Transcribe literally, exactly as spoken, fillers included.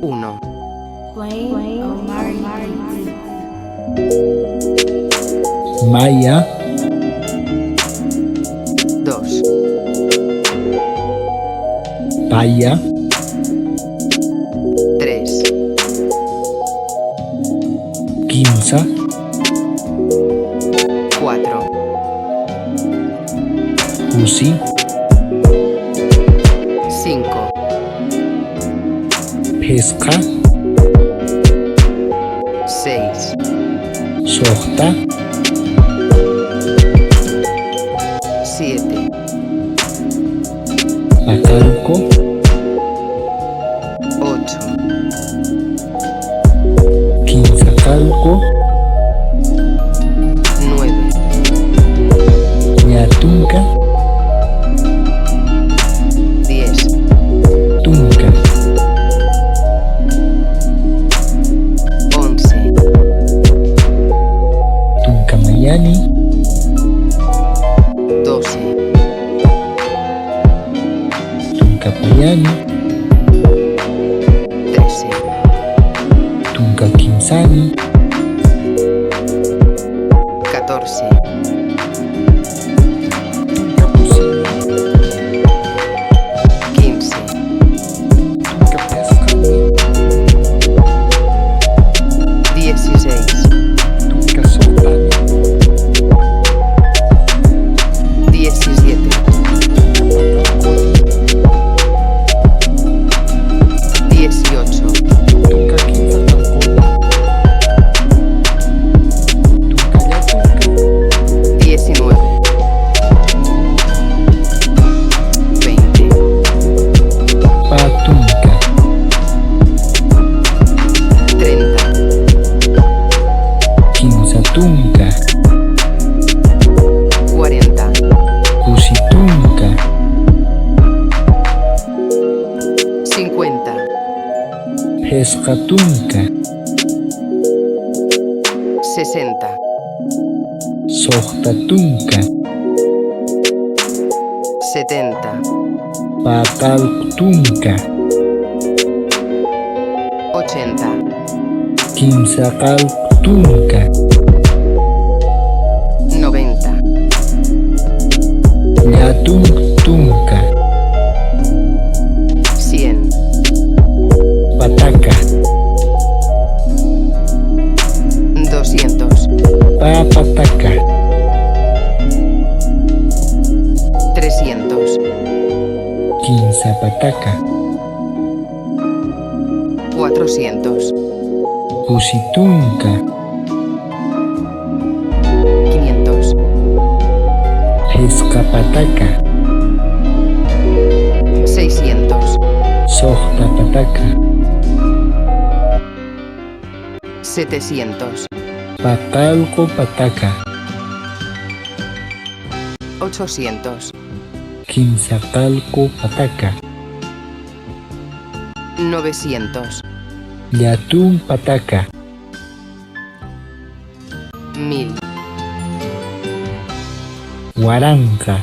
Uno. Maya. Dos. Paya. Tres. Kimsa. Cuatro. Kusi. Cinco. Phisqa. Seis. Suxta. Siete. Paqallqu. Ocho. Kimsaqallqu. Nueve. Ña tunka. Diez. Tunka. Once. Tunka mayani. Doce. Tunka payani. Trece. Tunka kimsani. Catorce. Tunka pusini. Quince. Tunka phisqani. Dieciséis. Tunka suxtani. Diecisiete. Dieciocho. Tunka kimsaqallquni. Tunka ña tunka. Diecinueve. Veinte. Pä tunka. Treinta. Kimsa tunka. Cuarenta. Kusi tunka. Cincuenta. Phisqa tunka. Sesenta. Suxta tunka. Setenta. Paqallqu tunka. Ochenta. Kimsaqallqu tunka. Noventa. Ña tunka tunka. Cien. Pataka. Doscientos. Pä pataka. Trescientos. Kimsa pataka. Cuatrocientos. Kusi tunka. Quinientos. Phisqa pataka. Seiscientos. Suxta pataka. Setecientos. Paqallqu pataka. Ochocientos. Kimsaqallqu pataka. Novecientos. Ña tunka pataka. Mil. Waranqa.